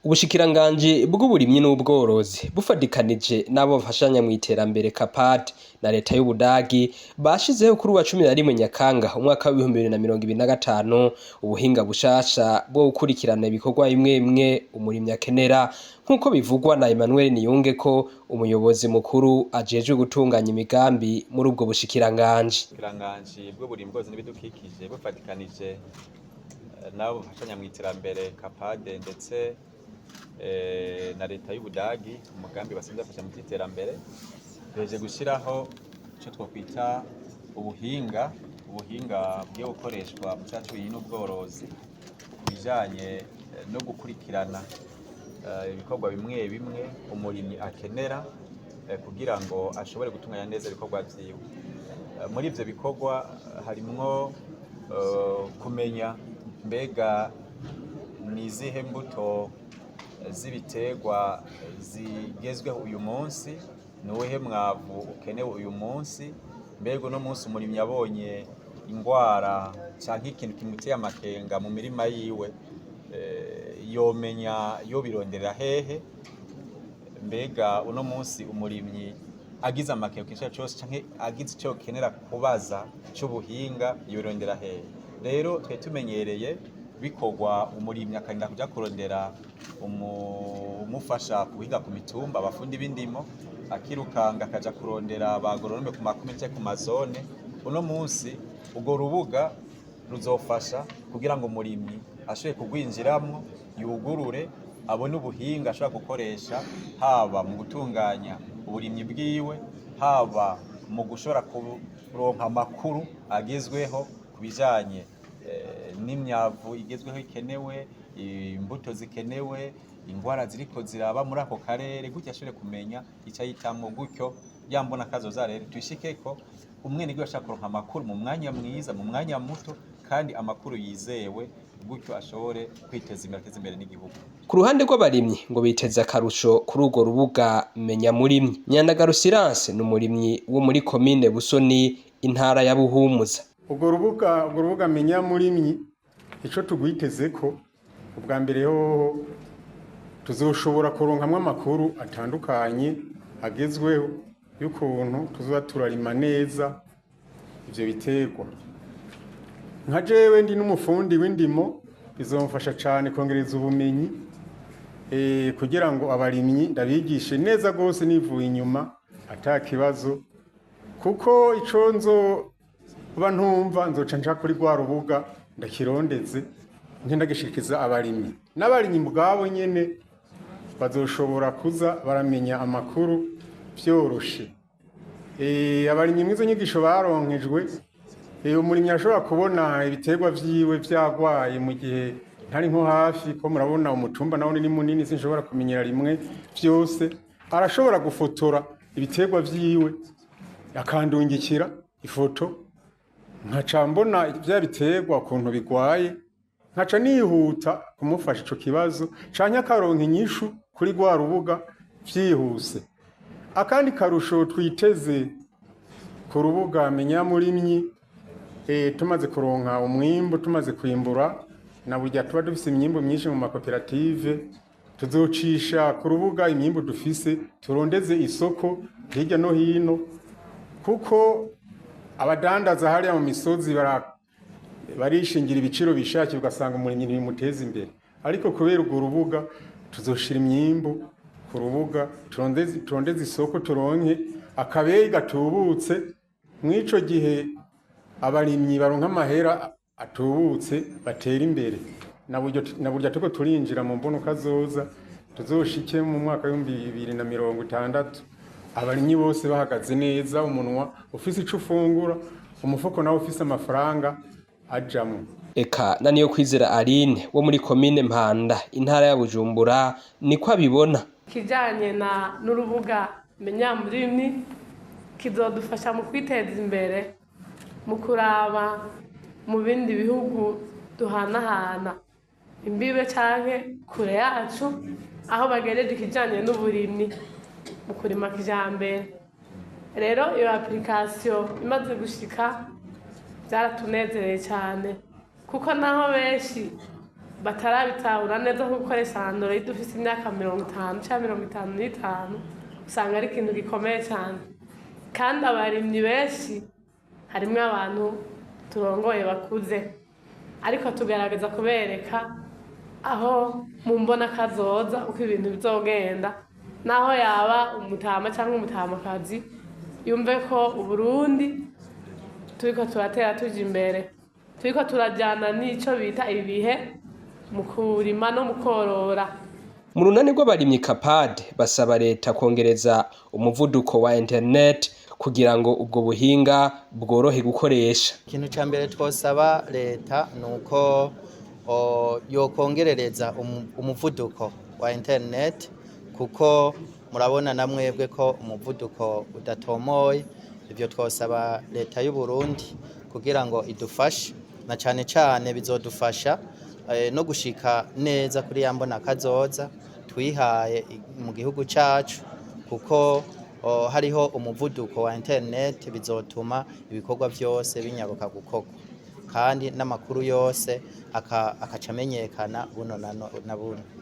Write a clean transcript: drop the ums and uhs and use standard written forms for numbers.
Ubushikiranganji bw'uburimyi n'ubworozi bufadikanije n'abo bafashanya mw'iterambere CAPAD na leta y'Ubudagi bashizeho kuri uwa 11 Nyakanga umwaka w'2025 ubuhinga bushasha bwo gukurikirana ibikorwa bimwe bimwe umurimyi akenera, nk'uko bivugwa na Emmanuel Niyungeko, umuyobozi mukuru ajejwe gutunganya imigambi muri ubwo bushikiranganji. Ubushikiranganji bw'uburimyi, ubworozi n'ibidukikije bufatikanije n'abo bafashanya mw'iterambere CAPAD ndetse na leta y'Ubudagi, umugambi basanzwe bafasha mu vy'iterambere, duhejeje gushiraho ico twokwita ubuhinga bugiye gukoreshwa mu gisata c'uburimyi n'ubworozi ku bijanye no gukurikirana ibikorwa bimwe bimwe umurimyi akenera kugira ngo ashobore gutunganya neza ibikorwa vyiwe. Muri ivyo bikorwa harimwo kumenya mbega ni izihe mbuto z'ibiterwa zigezweho uyu munsi, ni uwuhe mwavu ukenewe uyu munsi, mbega uno munsi umurimyi abonye ingwara canke ikintu kimuteye amakenga mu mirima yiwe, yomenya yobironderera hehe, mbega uno munsi umurimyi agize amakenga ikintu cose canke agize ico yokenera kubaza c'ubuhinga yorondera hehe. Rero twari tumenyereye bikorwa umurimyi akarinda kuja kurondera umufasha kuhiga ku mitumba, abafundi b'indimo, akirukanga akaja kurondera ba agoronome ku makomine canke ku mazone. Uno munsi urwo rubuga ruzofasha kugira ngo umurimyi ashobore kurwinjiramwo, yugurure, abone ubuhinga ashobora gukoresha haba mu gutunganya uburimyi bwiwe, haba mu gushobora kuronka amakuru agezweho ku bijanye n'imyavu igezweho ikenewe, imbuto zikenewe, ingwara ziriko ziraba muri ako karere, gutyo ashobore kumenya ico ahitamwo. Gutyo ya mbona kazoza rero tuyishikeko, umwenegihugu ashobora kuronka amakuru mu mwanya mwiza, mu mwanya muto, kandi amakuru yizewe, gutyo ashobore kwiteza imbere, ateze imbere n'igihugu. Ku ruhande rw'abarimyi ngo biteze akarusho kuri urwo rubuga Menya Murimyi. Nyandagaro Silence ni umurimyi wo muri komine Busoni, intara ya Buhumuza. Urwo rubuga Menya Murimyi, ico tugwitezeko ubwa mbere hoho, tuzoshobora kuronkamwo amakuru atandukanye agezweho y'ukuntu tuzoba turarima neza ivyo biterwa. Nka jewe ndi n'umufundi w'indimo, bizomfasha cane kongereza ubumenyi kugira ngo abarimyi ndabigishe neza gose nivuye inyuma ata kibazo, kuko ico nzoba ntumva nzoca nja kuri rwa rubuga ndakirondeze, nce ndagishikiza abarimyi. N'abarimyi ubwabo nyene bazoshobora kuza baramenya amakuru vyoroshe. Abarimyi mwizo nyigisho baronkejwe, umurimyi ashobora kubona ibiterwa vyiwe vyagwaye mu gihe ntari nko hafi, ko murabona umutumba nawo ni munini, sinshobora kumenyera rimwe vyose. Arashobora gufotora ibiterwa vyiwe akandungikira ifoto, nkaca mbona vya biterwa ukuntu bigwaye, nkaca nihuta kumufasha ico kibazo, canke akaronka inyishu kuri rwa rubuga vyihuse. Akandi karusho twiteze ku rubuga Menya Murimyi, tumaze kuronka umwimbu, tumaze kwimbura, na burya tuba dufise imyimbu myinshi mu makoperative, tuzocisha ku rubuga imyimbu dufise, turondeze isoko hirya no hino, kuko abadandaza hariya mu misozi barishingira ibiciro bishakiye, ugasanga umurimyi ntibimuteza imbere. Ariko kubera urwo rubuga, tuzoshira imyimbu ku rubuga, turondeze isoko, turonke akabeyi gatubutse. Mw'ico gihe abarimyi baronka amahera atubutse, batera imbere. Na burya turiko turinjira mu mbono kazoza, tuzoshike mu mwaka w'2060 abarimyi bose bahagaze neza, umunwa ufise ico ufungura, umufuko nawo ufise amafaranga ajamwo. Eka na niyo kwizera Aline wo muri komine Mpanda, intara ya Bujumbura, niko abibona. Ikijyanye na n'urubuga Menya Murimyi kizodufasha mu kwiteza imbere, mu kuraba mu bindi bihugu duhanahana imbibe canke kure yacu aho bagejeje ikijyanye n'uburimyi mu kurima kijambere. Rero iyo application imaze gushika, byaratunezereye cyane, kuko naho benshi Batarabitahura neza ko gukoresha Android ufise imyaka 50 cyangwa 55 usanga ari ikintu gikomeye cyane. Kandi abarimyi benshi harimwo abantu turongoye bakuze, ariko tugerageza kubereka aho mu mbona kazoza uko ibintu bizogenda, naho yaba umutama cyangwa umutamakazi yumve ko Uburundi turiko turatera tuja imbere, turiko turajyana n'ico bita ibihe mu kurima no mu korora. Mu runani rw'abarimyi Kapade basaba leta kongereza umuvuduko wa internet kugira ngo ubwo buhinga bworohe gukoresha. Ikintu cya mbere twosaba leta ni uko yokongerereza umuvuduko wa internet, kuko murabona na mwebwe ko umuvuduko udatomoye. Ibyo twosaba leta y'u Burundi kugira ngo idufashe, na cyane cyane bizodufasha no gushika neza kuri ya mbona kazoza twihaye mu gihugu cyacu, kuko hariho umuvuduko wa internet bizotuma ibikorwa byose binyaruka gukorwa, kandi n'amakuru yose akaca amenyekana buno na buno.